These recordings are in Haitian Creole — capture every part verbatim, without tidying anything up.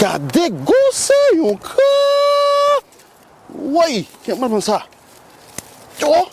Gade gwo se yon krab. Woy, kèt mwen pran sa. Oh!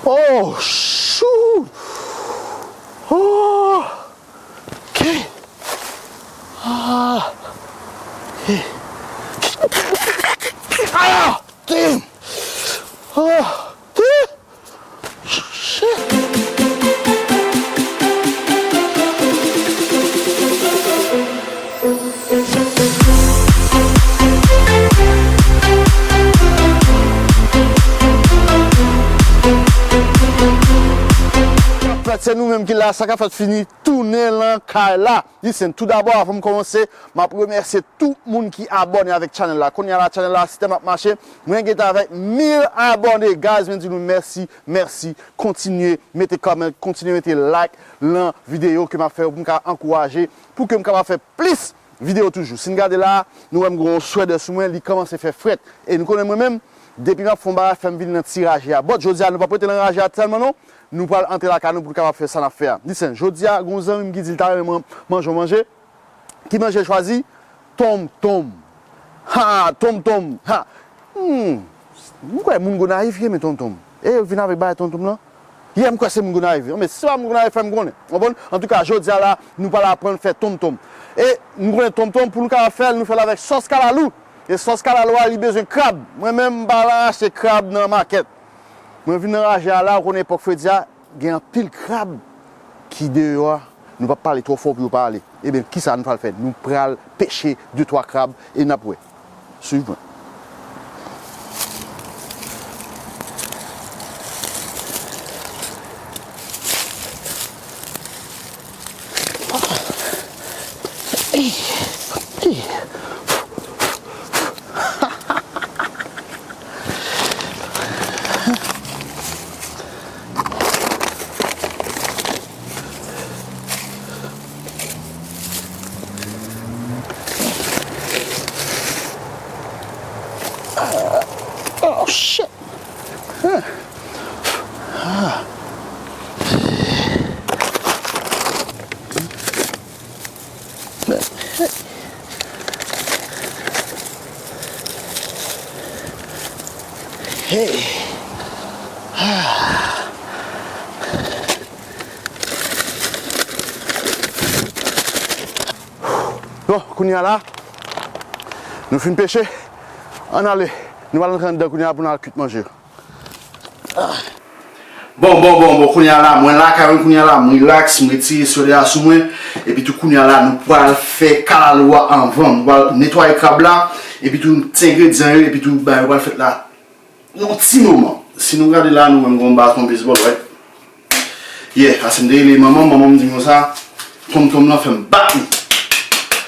Oh, shoot! Oh! Ok. Ah! Hey. Ah! Damn! Ah! Damn! Shit! Fèt, se nou menm ki la, sa k ap fèt fini, tounen lan kay la. Listen, tou dabò, avan m kòmanse, m ap remèsye tout moun ki abòne avèk channel la. Kounye a la, channel la, si tèm ap mache, mwen gentan avèk mil abòne. Guys, mwen di nou mèsi, mèsi. Kontinye mete comment, kontinye mete like lan videyo ke m ap fè yo pou m ka ankouraje, pou ke m kapab fè plis videyo toujou. Si n gade la, nou wè m gen yon swèdè sou mwen, li kòmanse fè frèt. E nou konnen mwen menm, depi m ap fè yon bagay, fè m vin nan ti raje a. But jodi a, nou p ap rete nan raje a tèlman non. Nou pral antre lakay nou pou n kapab fè sa n ap fè a. Listen, jodi a, gen yon zanmi m ki di l ta renmen man-, manje yon manje. Ki manje l chwazi? Tonmtonm. Ha, tonmtonm. Ha. Hmm. M kwè moun Gonayiv ki renmen tonmtonm. E yo vin avèk bagay tonmtonm lan. Yeah, m kwè se moun Gonayiv. Men si se pa moun Gonayiv, fè m konnen. Ou konprann? Antouka, jodi a la, nou pral aprann fè tonmtonm. E nou konnen tonmtonm, pou nou kapab fè l, nou fè l avèk sòs kalalou. E sòs kalalou a, li bezwen krab. Mwen menm, m pa al achte krab nan makèt. Mwen vin nan raje a la, ou konnen epòk fredi a, gen anpil krab ki deyò a. Nou p ap pale twò fò pou yo pa ale. Ebyen, kisa nou pral fè? Nou pral peche de twa krab e n ap wè. Swiv mwen. Oh, shit. Huh. Ah. Hey. Ah. Bon, kounye a la, nou fin peche. Ann ale. Nou pral antre anndan kounye a pou n al kuit manje. Bon, bon, bon, bon, kounye a la, mwen lakay mwen kounye a la, m rilaks, m retire swèdè a sou mwen, epi tou kounye a la, nou pral fè kalalou a anvan, nou pral netwaye krab la, epi tou ti engredyan yo, epi tou bagay yo pral fèt la yon ti moman. Si nou gade la, nou wè m gen yon baton baseball, right? Yeah, ase m te rele manman m, manman m di m konsa, tonmtonm lan fè m bat li.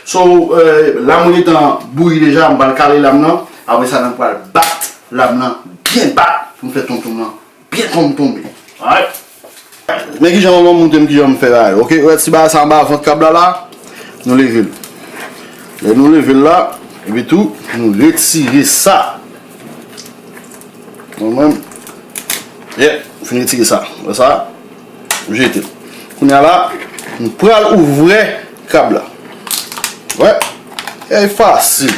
So, euh, lam mwen gentan bouyi deja, m pral kale lam nan, apre sa, nou pral bat lam nan byen bat pou m fè tonmtonm lan byen tonmtonm. Alright. Men kijan manman m montre m kijan m fè bagay. Ok, ou wè ti bagay sa anba vant krab la la, nou leve l. Lè nou leve l la, epi tou, nou retire sa. Mwen menm, yeah, m fin retire sa. Wè sa? M jete l. Kounye a la, m pral ouvè krab la. Wè. E fasil.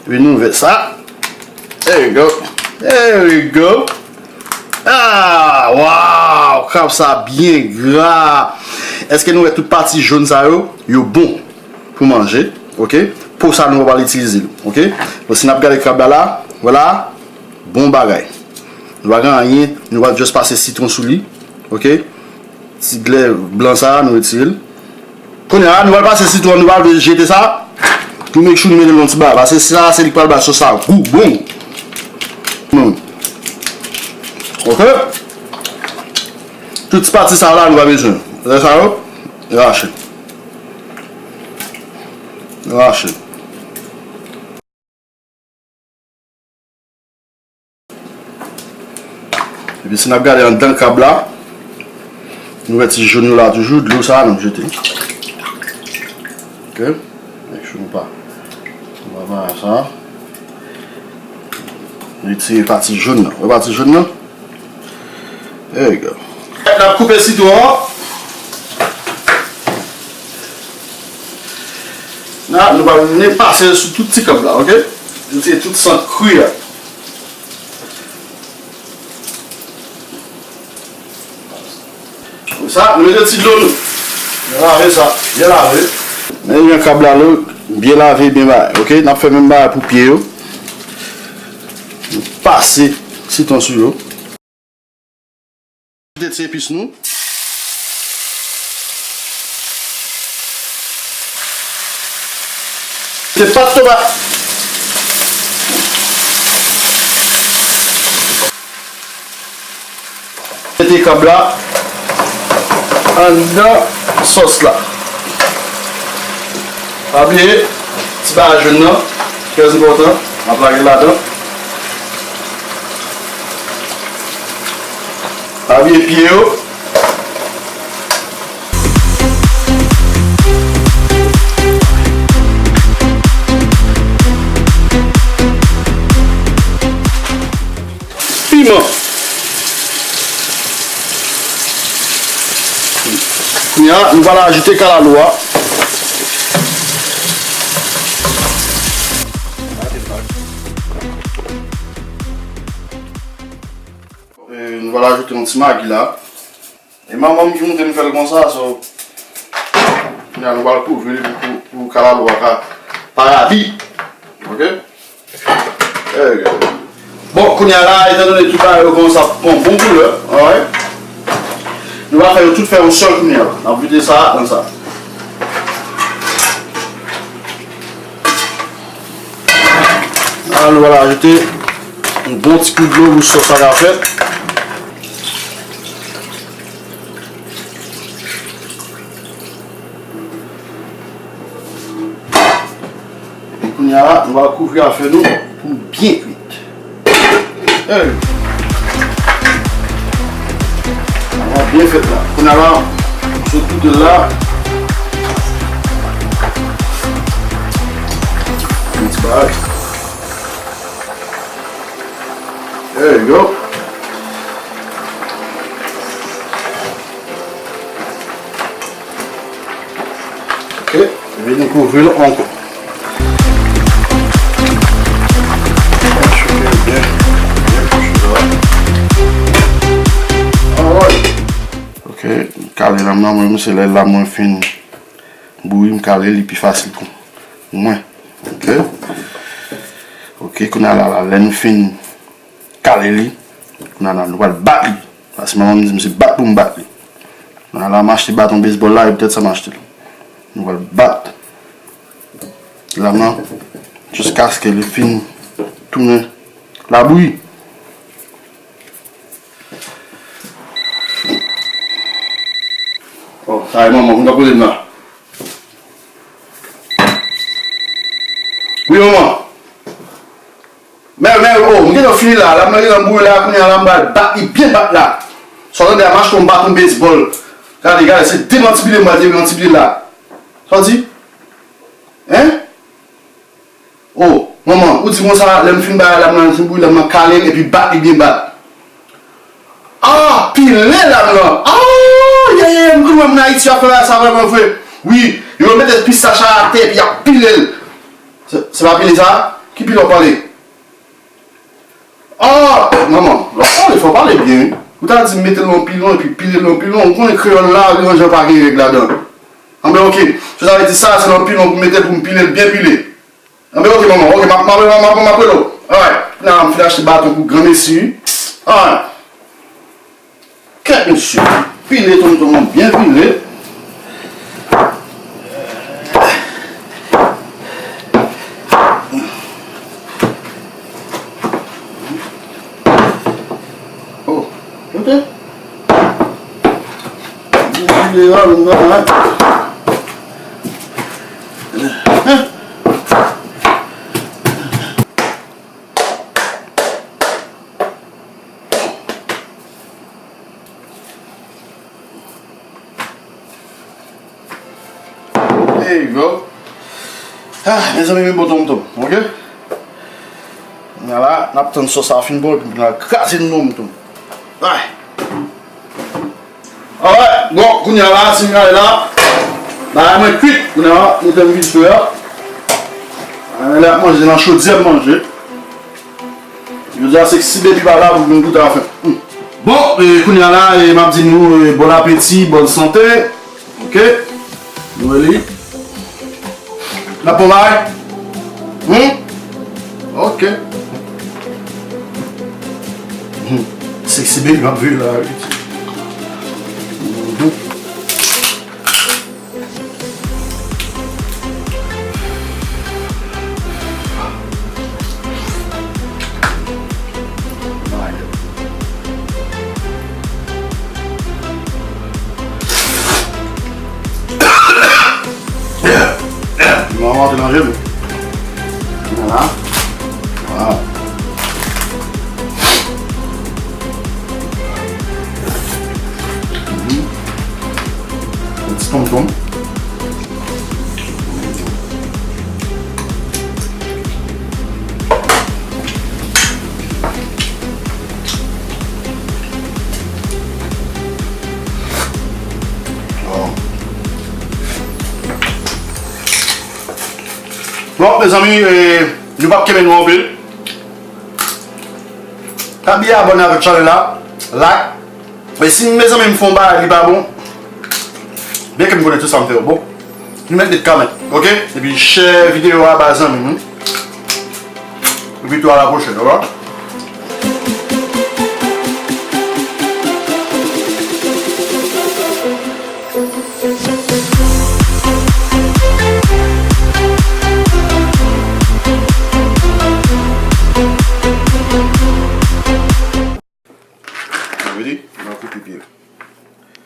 Epi nou ouvè sa. There you go. There you go. Ah, wow! Krab sa byen gra. Èske nou wè tout pati jòn sa yo? Yo bon pou manje, ok? Po sa nou pa pral itilize l, ok? Bon, si n ap gade krab la la, vwala, bon bagay. Nou pa gen anyen, nou pral just pase sitwon sou li, ok? Ti glè blan sa, nou retire l. Kounye a, nou pral pase sitwon, nou pral jete sa. Nou make sure nou mete l nan ti bagay. Paske sa, se li k pral bay sòs la gou, bon. Ok? Tout ti pati sa la, nou pa bezwen. Lè sa yo, rache. Rache. Epi si n ap gade anndan krab la, nou wè ti jòn yo la toujou, dlo sa a n ap jete. Ok? Make sure nou pa, nou pa mare sa. Retire pati jòn nan. Wè pati jòn nan? There you go. N ap koupe sitwon an. La, nou va vin pase l sou tout ti kòb la, oke? Retire tout sant kri a. Sa, nou mete ti dlo nou. Byen lave sa, byen lave. Men jan kab la lou, byen lave, byen bagay, oke? N ap fè menm bagay pou pye yo. Nou pase sitwon sou yo. Mete ti epis nou. Mete pat tomat. Mete kab la anndan sòs la. Pa bliye, ti bagay jòn nan, trè enpòtan, n ap lage l ladan. Pa bliye pye yo. Piman. Kounye a, nou pral ajoute kalalou a. E, nou pral ajoute yon ti magi la. E manman m ki montre m fè l konsa, so, kounye a nou pral kouvri l pou, pou, pou kalalou a ka pa rabi. Oke? There you go. Bon, kounye a la, etandone tout bagay yo kòmanse ap pran bon koulè, alright? Nou va fè yo tout fè yon sèl kounye a. N ap vide sa nan sa. La, nou va ajoute yon bon ti kou dlo pou sòs la ka fèt. E kounye a la, nou va kouvri afè nou pou byen kwit. Hey! Sa va byen fèt la. Kounye a la, sot goute l la. Yon ti bagay. There you go. Ok, epi nou kouvri l ankò. Byen chofé, byen, byen chofé la. Alright. Ok, m kale lam nan, mwen, se lè lam mwen fin bouyi, m kale li pi fasil pou mwen. Ok. Ok, kounye a la, la, lè nou fin kale li. Kounye a la, nou pral bat li. Paske manman m di m se bat pou m bat li. Kounye a la, m achte baton bezbòl la, e poutèt sa m achte l. Nou pral bat lam nan jiskaske li fin tounen labouyi. Oh, sa e manman, m t ap koze m la. Wi, manman. Men, men, oh, m gentan fini la. Lam nan gentan bouyi la, kounye a la, m pral bat li byen bat la. Sa w tande a, m achte yon baton bezbòl. Gade, gade, se demantibile m pral demantibile la. Sa w di? Hein? Oh, manman, ou di konsa, lè m fin bay lam nan, m fin bouyi lam nan, kale l epi bat li byen bat. Ah, pile lam nan. Ah, ye, ye, ye, m konn wè moun Ayiti ap fè bagay sa vrèman vre. Wi, yo mete pistach la atè epi y ap pile l. Se, se pa pile sa? Ki pile w ap pale? Ah, manman, lè w pale, fò w pale byen, wi. Ou ta di m mete l nan pilon epi pile l nan pilon. Ou konnen kreyòl la, li yon jan pa gen règ ladan. Anben, ok. So, sa vle di sa, se nan pilon pou m mete l, pou m pile l byen pile. Anben, ok, manman. Ok, m ap, m ap, m ap, m ap rele w. Alright. La, m fin achte baton pou granmesi, wi. Alright. Kèt, mesye. Pile tonton an byen pile. Oh, ok. Byen pile, a, nou nan, hein. Hein? There you go. Ah, mezanmi, men bon tonton, ok? La, n ap tann sòs la fin bon, epi n al kraze nan nou tou. Ay. Alright, bon, kounye a la, si n gade la, bagay mwen kwit. Kounye a, nou tann vide fè a. Ay, la, manje nan chodyè, manje. Jodi a, Sexy Baby pa la pou vin goute afen. Hmm. Bon, e, kounye a la, e, m ap di nou, e, bon apeti, bòn sante. Ok? Nou wè li. N ap pran bagay? Hmm? Ok. Hmm. Sexy Baby, m ap viv la, wi. Mhm. Manman te nan je m. Vwala. Wow. Mhm. Yon ti tonton. Bon, mezanmi, e, nou p ap kenbe nou anpil. Pa bliye abòne avèk chanèl la, like. E si mezanmi m fè yon bagay li pa bon, byenke m konnen tout sa m fè yo bon, nou mèt met kòmantè, ok? Epi share videyo a ba zanmi nou. Epi tou, a la pwochèn, ok? Ready? Mwen koupe pye.